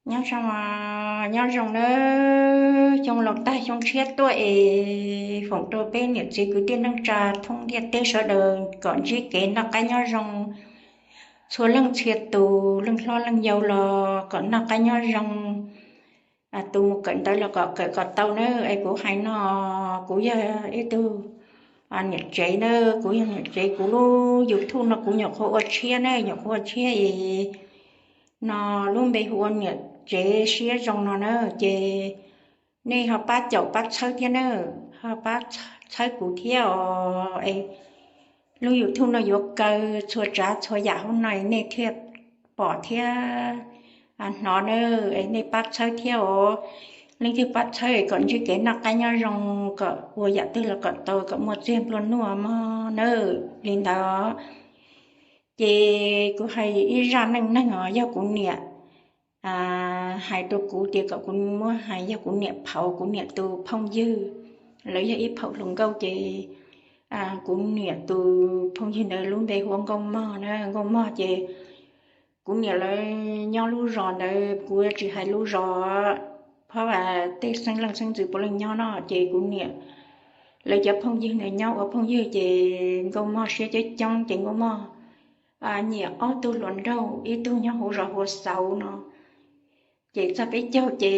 Nyob zoo, nyob zoo nawb, xyoo laus tag xyoo tshiab tuaj es foom rau peb niam txiv kwv tij neej tsa thoob ntiaj teb sawv daws kom ntsib kev noj qab nyob zoo. Txhua leej txhia tus, leej hlob leej yau los kom noj qab nyob zoo. Tus mus kawm ntawv los kom kawm kom tau nawb. Es kuv hais no, kuv yog ib tug niam tsev na, kuv yog niam tsev, kuv lub YouTube no kuv nyuam qhuav ua tshiab na, nyuam qhuav ua tshiab es no lub npe hu ua niam tsev siab zoo no na. Ces nej ho pab caum pab txhawb thiab na, ho pab txhawb kuv thiab os. Lub YouTube no yuav kaw txhua tsav txhua yam hauv no nej thiaj pom thiab hnov na. Es nej pab txhawb thiab os. Leej twg pab txhawb kom ntsib kev noj qab nyob zoo, kom ua yam twg los kom tau, kom muaj txiag nplua nuj mog na. Li ntawd ces kuv hais ib zaj neej neeg os, yog kuv niam hais rau kuv tias kom kuv muab hais, yog kuv niam phaum kuv niam tus phooj ywg, lawv yog ib phaum hluas nkauj ces kuv niam tus phooj ywg ntawd lub npe hu ua Nkauj Mog na. Nkauj Mog ces kuv niam lawv nyob lub zos ntawd, kuv tsis hais lub zos, phab vas tej xeeb leej xeeb ntxwv puav leej nyob no ces kuv niam lawv cov phooj ywg ntawd nyob ua phooj ywg ces Nkauj Mog siab coob coob ces Nkauj Mog nyiam ob tug hluas nraug, ib tug nyob hauv zos hu ua Xauv no. Ces txog peb caug ces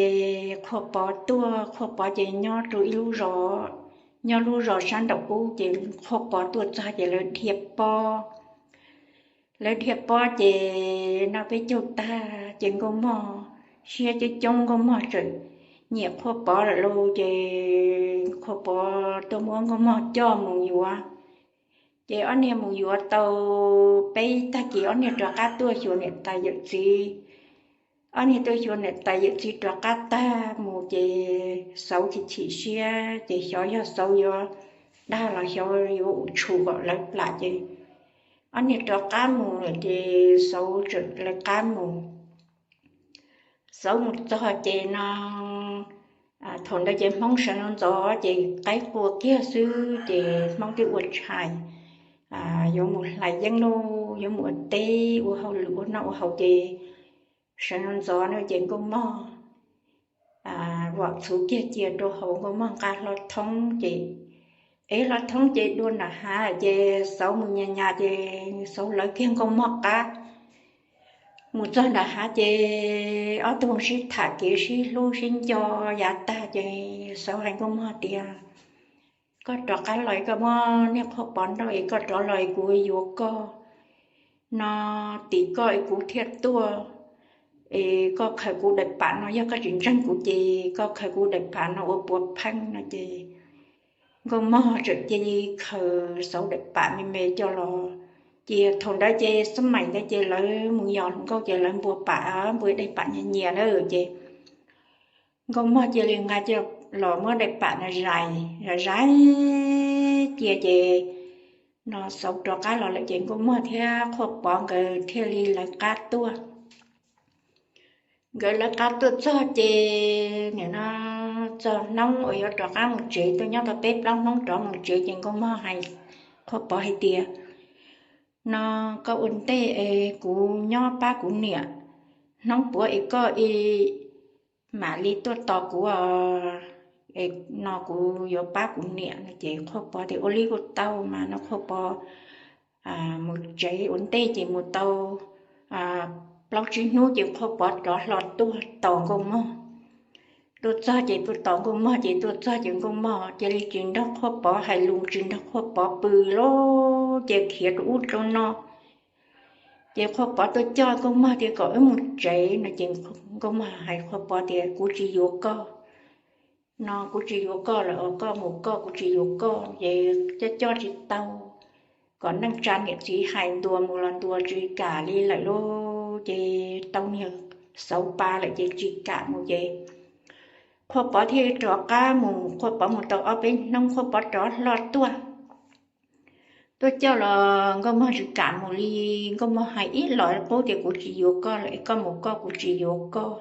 Qhua Pov tuaj, Qhua Pov ces nyob rau ib lub zos, nyob lub zos sab nraum ub ces Qhua Pov tuaj txog ces lawv dhia pob. Lawv dhia pob ces noj peb caug tag ces Nkauj Mog siab coob coob, Nkauj Mog txawm nyiam Qhua Pov lawm lauj, ces Qhua Pov tuaj muab Nkauj Mog coj mus yuav. Ces ob niag mus yuav tau peb tag kis ob niag rov qab tuaj xyuas niam tais yawm txiv. Ob niag tuaj xyuas niam tais yawm txiv rov qab tag mus ces Xauv chim chim siab ces xyov yog Xauv yuav dag los xyov yuav ua tshum kom lawv plam ces ob niag rov qab mus lawm ces Xauv txawm lawv qab mus. Xauv mus txog ces no thaum ntawd ces Hmoob sawv ntxov ntxov ces qaib qua kiag xwb ces Hmoob twb ua tshais yuav mus hlais yeeb lauj, yuav mus ua teb ua hauj lwm ua noj ua haus ces sawv ntxov ntxov no ces Nkauj Mog vom txhuv kiag cia rau hauv, Nkauj Mog nqa hlo thoob ces, ev hlo thoob ces dua nram hav ces Xauv mus nyas nyas ces Xauv lawv kiag Nkauj Mog qab. Mus txog nram hav ces ob tug sib tham kev sib hlub sib nco yav tag ces Xauv hais Nkauj Mog tias, koj rov qab los koj muab niag Qhua Pov nrauj es koj rov los es kuv yuav koj no, tim koj es kuv thiaj tuaj. Es koj khaws kuv daim pam no, yog koj tsis ntseeg kuv ces koj khaws kuv daim pam no ua puav pheej no ces Nkauj Mog txawm cia li khaws Xauv daim pam me me coj los. Ces thaum ntawd ces xab maim ntawd ces lawv mus yos hluas nkauj ces lawv npua pam, npua daim pam nyias nyias na ces Nkauj Mog cia li nqa coj los muab daim pam no zais zais cia ces no Xauv rov qab los lawm ces Nkauj Mog thiab Qhua Pov nkawd thiaj li lawv qab tuaj. Nkawd lawv qab tuaj txog ces nim no txog hnub uas yuav rov qab mus tsev, tuaj nyob tau peb plaub hnub rov mus tsev ces Nkauj Mog hais Qhua Pov hais tias, no koj ua ntej es kuv nyob pab kuv niam, hnub puav es koj mam li tuaj tos kuv, no kuv yuav pab kuv niam no ces Qhua Pov tias ua li kuj tau mas no. Qhua Pov mus tsev ua ntej ces mus tau plaub tsib hnub ces Qhua Pov rov hlo tuaj tos Nkauj Mog. Tuaj txog ces tuaj tos Nkauj Mog ces tuaj txog ces Nkauj Mog cia li tsis nrog Qhua Pov hais lus, tsis nrog Qhua Pov pw lauj, ces khiav rau ub rau no. Ces Qhua Pov tuaj coj Nkauj Mog tias kom wb mus tsev no ces Nkauj Mog hais Qhua Pov tias kuv tsis yuav koj no, kuv tsis yuav koj lawm, koj mus koj, kuv tsis yuav koj. Ces coj coj tsis tau, kom neej tsa niam txiv hais ntuas mus los ntuas tsis kam li lawm lauj, ces tau niag Xauv pa lawm ces tsis kam mus ces Qhua Pov thiaj rov qab mus. Qhua Pov mus tau ob peb hnub Qhua Pov rov hlo tuaj. Tuaj coj los Nkauj Mog tsis kam mus li. Nkauj Mog hais ib los qub tias kuv tsis yuav koj lawm, koj mus koj, kuv tsis yuav koj.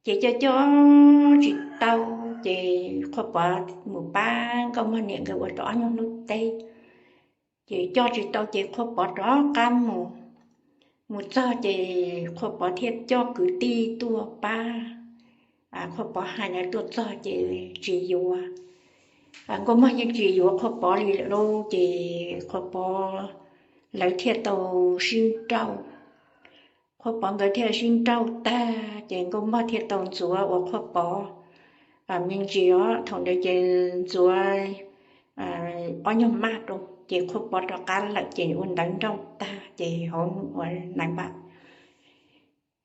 Ces coj coj tsis tau, ces Qhua Pov mus pab Nkauj Mog niam nkawd ua tau ob nyuag hnub teb. Ces coj tsis tau ces Qhua Pov rov qab mus. mus txog ces Qhua Pov thiaj coj kwv tij tuaj pab Qhua Pov hais na, tuaj txog ces tsis yuav, Nkauj Mog yeej tsis yuav Qhua Pov li lawm lauj. Ces Qhua Pov lawv thiaj tau sib nrauj, Qhua Pov nkawd thiaj sib nrauj tag ces Nkauj Mog thiaj tau ntxuav uas Qhua Pov me ntsis os, thaum ntawd ces ntxuav ob nyuag maj rau ces Qhua Pov rov qab lawm ces ua ntawv nrauj tag ces hauv uas nais npam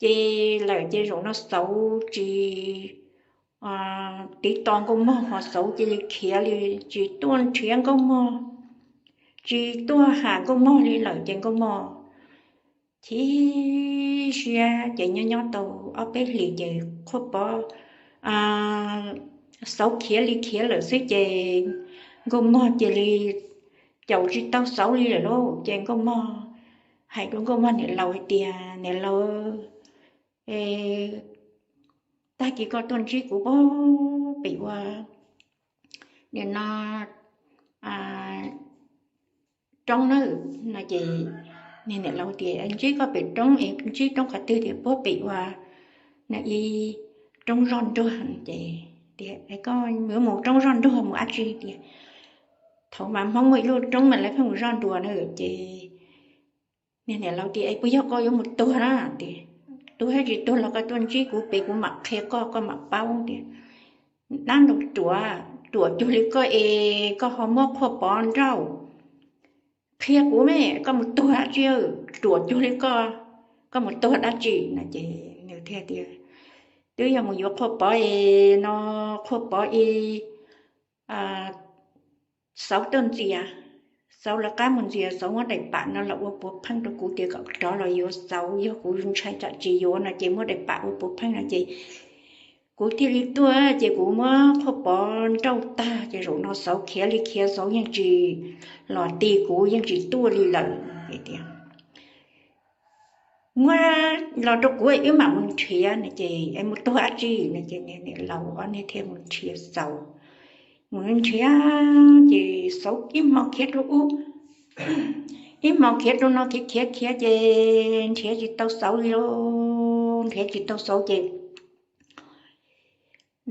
ces lawm ces zaum no Xauv tsis tiv tos Nkauj Mog ho Xauv cia li khiav li, tsis tuaj nrhiav Nkauj Mog, tsis tuaj ham Nkauj Mog li lawm ces Nkauj Mog chim siab ces nyob nyob tau ob peb hlis ces Qhua Pov, Xauv khiav li khiav lawm xwb ces Nkauj Mog cia li caum tsis tau Xauv li lawm lauj. Ces Nkauj Mog hais rau Nkauj Mog niam laus hais tias, niam laus, tag kis koj tuaj ntsib kuv puag pem ua, nim no, roob na. No ces niag niam laus tias, ntsib koj pem roob es ntsib roob qhov twg? Tias puag pem ua, no ib roob zoj nruag. Ces tias, koj yuav mus roob zoj nruag mus dab tsi? Tias thaum mas Hmoob muaj ib lub roob mas lawv pheej mus zoj nruas na. Ces niag niam laus tias, es puas yog koj yuav mus tuag na? Tias tuag thiab tsis tuag los koj tuaj ntsib kuv pem kuv mam qhia koj, koj mam paub. Tias dab ntawd ruam, ruam cuag li koj es koj ho muab Qhua Pov nrauj, qhia kuv me, koj mus tuag dab tsi? Ruam cuag li koj, koj mus tuag dab tsi? No ces nws thiaj tias, twb yog mus yuav Qhua Pov es no, Qhua Pov es Xauv tuaj ntxias, Xauv lawv qab mus ntxias, Xauv muab daim pam no los ua puav pheej rau kuv tias kom rov los yuav Xauv, yog kuv ntshai tsam tsis yuav no ces muab daim pam ua puav pheej no ces kuv thiaj li tuaj ces kuv muab Qhua Pov nrauj tag ces zaum no Xauv khiav li khiav, Xauv yeej tsis los ti kuv, yeej tsis tuaj li lawm. Tias muab los rau kuv wb mam mus nrhiav no ces es mus tuag dab tsi? No ces niam laus ob niag thiaj mus nrhiav Xauv. Mus nrhiav ces Xauv ib hmo khiav rau ub, ib hmo khiav rau no, khiav khiav khiav ces nrhiav tsis tau Xauv li lauj, nrhiav tsis tau Xauv ces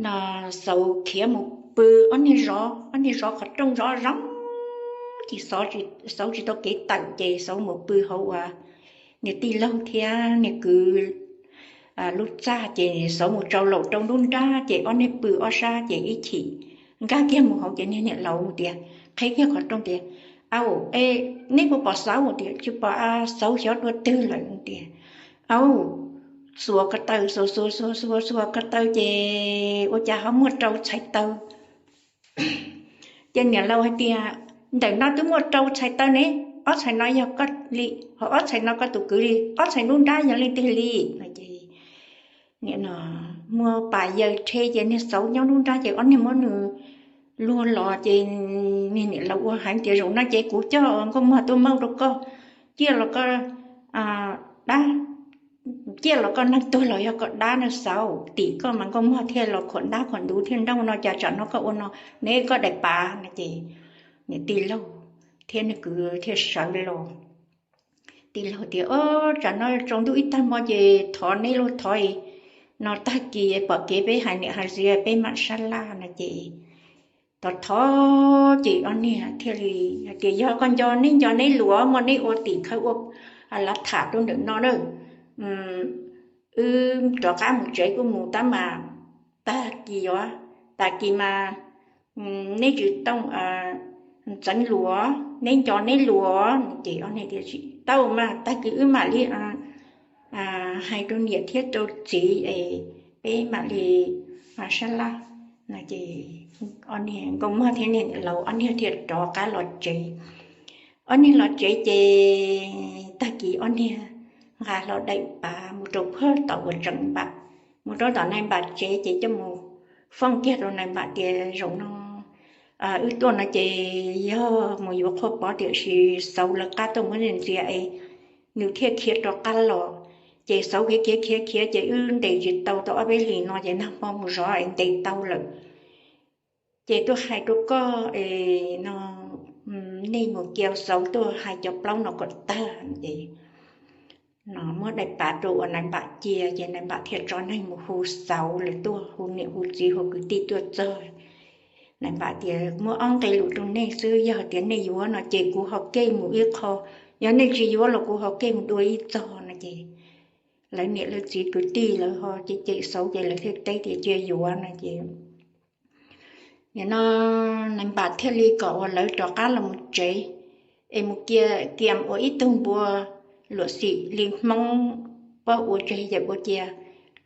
no Xauv khiav mus pw ob niag zov, ob niag zov qhov rooj zov zoo ces Xauv tsis tau kev tawm ces Xauv mus pw hauv uas niag tij laug thiab niag kwv lub txaj ces Xauv mus tsaus laum rau nruab nrab ces ob niag pw ob sab ces ib chim nkag kiag mus hauv ces niag niam laus tias, qhib kiag qhov rooj tias, au, neb puas pom Xauv? Tias tsis pom, Xauv xyov dua twg lawm. Tias, au, xuas ko taw, xuas xuas xuas xuas xuas ko taw ces ua cas ho muaj rau txhais taw. Ces niam laus hais tias, ntawm no twb muaj rau txhais taw ne, ob txhais no yog koj li, ho ob txhais no koj tus kwv li, ob txhais nruab nrab yog leej twg li? No ces nim no muaj pas yaws rhe ces niag Xauv nyob nruab nrab ces ob niag muab nws luag los ces niag niam laus ua heev tias, zaum no ces kuv coj Nkauj Mog tuaj mauj rau koj, ciaj los koj dab, ciaj los koj neeg tuag los yog koj dab na Xauv, tim koj mas Nkauj Mog thiaj los khuam ntab khuam ntuv thiaj nrauj no, cas tsam no koj ua no, neb koj daim pav no ces niam tij laug thiab nws kwv thiaj sawv los. Tij laug tias, o, tsam no tsaus ntuj ib tag hmo ces thov neb lauj, thov no tag kis pom kev peb hais niam hais txiv peb mam sab laj no ces thov thov ces ob niag thiaj li hais tias, yog koj nco, neb nco neb luag, muaj neb ua tim khawv ua lav tham rau ntawm no na, wb rov qab mus tsev kuj mus tab mas tag kis os, tag kis mas neb tsis tau ntxeev luag, neb nco neb luag. Ces ob niag tias, tsis tau mas, tag kis wb mam li hais rau niam thiab rau txiv es peb mam li sab laj no ces ob niag Nkauj Mog thiab niag niam laus ob niag thiaj rov qab los tsev. Ob niag los tsev ces tag kis ob niag nqa hlo daim pav mus rau puag tom uas tseem npam, mus rau tom nais npam tsev ces coj mus fooj kiag rau nais npam tias, zaum no wb tuaj no ces yog mus yuav Qhua Pov tiam sis Xauv lawv qab tuaj muab ntxias es nws thiaj khiav rov qab los. Ces Xauv khiav khiav khiav khiav ces wb ntes tsis tau tau ob peb hlis no ces nag hmo mus zov es ntes tau lawm. Ces tuaj hais rau koj es no, nej mus cia Xauv tuaj hais cov plaub no kom tag ces muab daim pav rau uas Nais Npam cia, ces Nais Npam thiaj tso neeg mus hu Xauv, lawv tuaj hu niam hu txiv hu kwv tij tuaj txog. Nais Npam tias, muab ob nqe lus rau nej xwb, yog tias nej yuav no ces kuv ho kev mus ib qho, yog nej tsis yuav los kuv ho kev mus dua ib txog no ces lawv niam lawv txiv kwv tij lawv ho cem cem Xauv ces lawv thiaj teb tias cia yuav no ces nim no Nais Npam thiaj li kom uas lawv rov qab los mus tsev, es mus cia kiam ua ib tug npua luam xim li Hmoob, pab ua tseg yawm ua cia,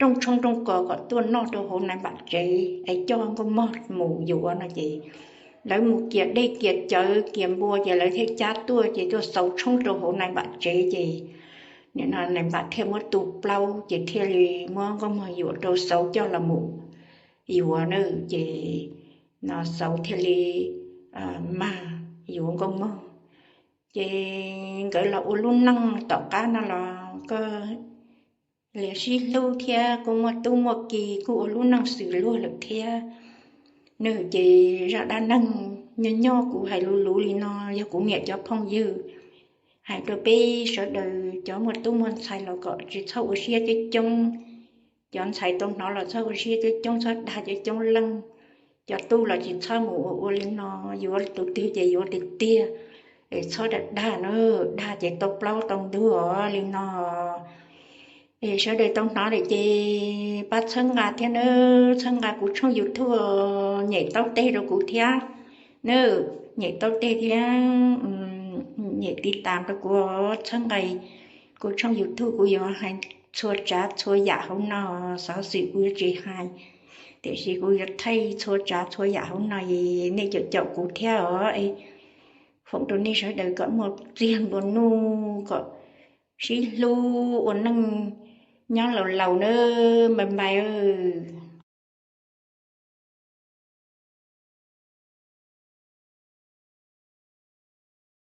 rooj tshoob rooj kos kom tuaj noj rau hauv Nais Npam tsev es coj Nkauj Mog mus yuav no ces lawv mus kiam dej kiam cawv kiam npua ces lawv thiaj cab tuaj ces tuaj xauv tshoob rau hauv Nais Npam tsev ces nim no Nais Npam thiaj muab tu plaub ces thiaj li muab Nkauj Mog yuam rau Xauv coj los mus yuav na ces no Xauv thiaj li mag yuav Nkauj Mog. Ces nkawd los ua lub neej tom qab no los kuj li sib hlub thiab kuj muaj tub muaj ki kuj ua lub neej xws luag lawm thiab. Nws ces zaj dab neeg nyob nyob kuv hais luv luv li no, yog kuv niam cov phooj ywg hais rau peb sawv daws cov muaj tub muaj ntxhais los kom tsis txhob ua siab coob coob. Cov ntxhais tau hnov los txhob ua siab coob coob, txhob dag coob coob leej. Cov tub los tsis txhob mus ua ua li no, yuav tus twg ces yuav tiag tiag, es txhob dag dag na, dag ces tau plaub tau ntug li no. Es sawv daws tau hnov lawm ces pab txhawb nqa thiab na, txhawb nqa kuv tshooj YouTube, nyem taub teg rau kuv thiab na, nyem taub teg thiab nyem tiv tam rau kuv, txhawb nqa kuv tshooj YouTube, kuv yuav hais txhua tsav txhua yam hauv no, xov xwm kuv yuav tsis hais, tiam sis kuv yuav thaij txhua tsav txhua yam hauv no, nej caum caum kuv thiab os. Foom rau nej sawv daws kom muaj txiag nplua nuj, kom sib hlub ua neej nyob laus laus na, npais npais.